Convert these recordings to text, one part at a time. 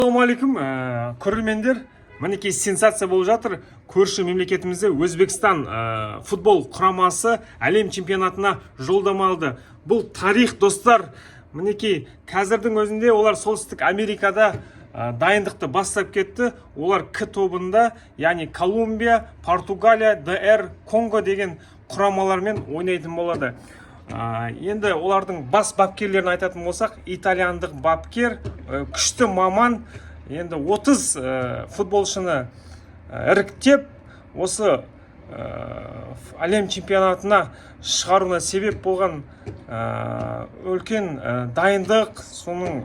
Ассалаумағалейкум, көрермендер! Мінекей, сенсация болып жатыр көрші мемлекетімізде. Өзбекстан футбол құрамасы әлем чемпионатына жолдама алды. Бұл тарих, достар. Мінекей, қазірдің өзінде олар Солтүстік Америкада дайындықты бастап кетті. Олар К тобында, яғни Колумбия, Португалия, ДР Конго деген құрамалармен ойнайтын болады. Енді олардың бас бапкерлерін айтатын болсақ, итальяндық бапкер, күшті маман. Енді 30 футболшыны іріктеп, осы әлем чемпионатына шығаруына себеп болған үлкен дайындық, соның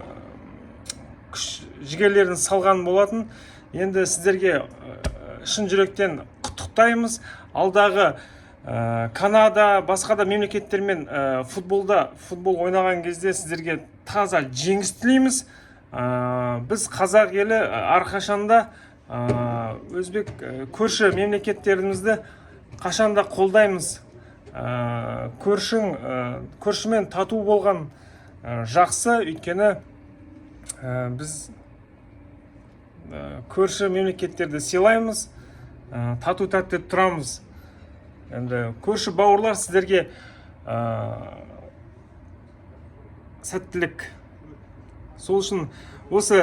күш жігерлерін салған болатын. Енді сіздерге шын жүректен құттықтаймыз. Алдағы Канада, басқа да мемлекеттермен футбол ойнаған кезде сіздерге таза жеңіс тілейміз. Біз, қазақ елі, әрқашанда өзбек көрші мемлекеттерімізді қашанда қолдаймыз. Көршімен тату болған жақсы, өйткені біз көрші мемлекеттерді сыйлаймыз, тату тәтті тұрамыз. Енді, көрші бауырлар, сіздерге сәттілік. Сол үшін осы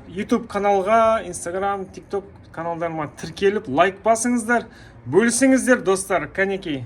YouTube каналға, Instagram, TikTok каналдарыма тіркеліп, лайк басыңыздар, бөлісіңіздер, достар. Кәнекей.